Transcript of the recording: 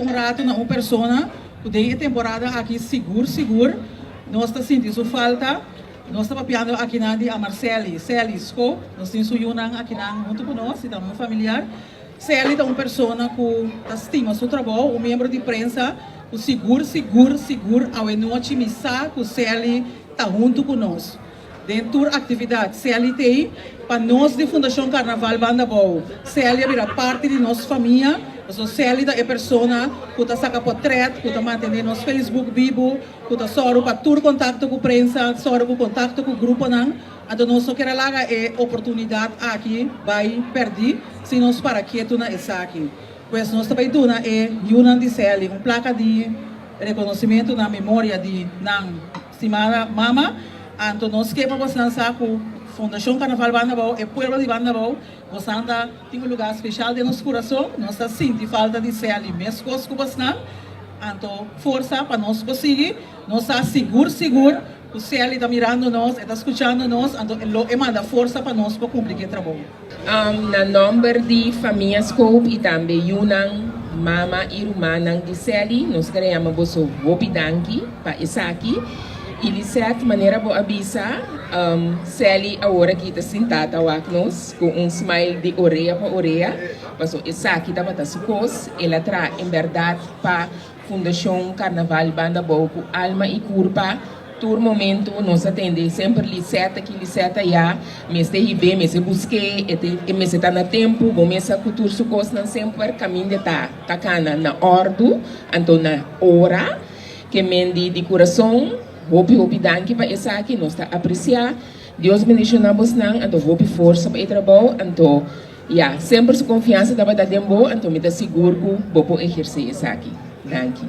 un ratu na un persona ku den e temporada aki sigur sigur nos ta sinti su falta. Nos ta papiando akinan di Amarceli, Sally, Schoop. Nos tin su yunan akinan huntu ku nos i ta un familiar. Sally ta un persona ku ta stima su trabou, un miembro di prensa ku sigur sigur sigur awenochi mi sa ku Sally ta huntu ku nos den tur aktividat. Sally t'ei pa nos di Fundashon Karnaval Banda Bou. Sally a bira parti di nos famia, pasobra Sally ta e persona ku ta saka potrèt, ku ta mantené nos Facebook bibu, ku ta sòru pa tur kontakto ku prensa, sòru ku kontakto ku gruponan. Anto nos no kier a laga e oportunidat aki bai pèrdí si nos para ketu na esaki. Pues nos ta bai duna e yunan di Sally un plaka di rekonosimentu na memoria di nan stimada mama. Anto nos ke pa bosnan sa ku Fundashon Karnaval Banda Abou, e pueblo di Banda Abou, bosnan ta tin un lugá speshal den nos kurason. Nos ta sinti falta di Sally meskos ku bosnan. Anto forsa pa nos por sigui. Nos sa sigur sigur ku Sally ta mirando nos, e ta skuchando nos, anto lo e manda forsa pa nos por kumpli ku e trabou. Na nòmber di famia Schoop i tambe yunan, mama i rumannan di Sally, nos kere yama boso hopi danki pa esaki. I Lisette, manera bo a bisa, Sally awor aki ta sintá ta wak nos ku un smile di orea pa orea, paso esaki tabata su kos, el a traha en bèrdat pa Fundashon Karnaval Banda Bou ku alma i kurpa. Tur momentu nos a tende semper Lisette aki, Lisette aya, mester hib'é, mester busk'é, e te e mester ta na tempu, bo mes sa ku tur su kosnan semper kaminda ta ta kana na òrdu, anto na ora. Ke men di di kurason, hopi hopi danki pa esaki, nos ta apresiá. Dios bendishoná bosnan, anto hopi forsa pa e trabou, anto ya, semper su konfiansa tabata den bo, anto mi ta sigur ku bo por ehersé esaki. Danki.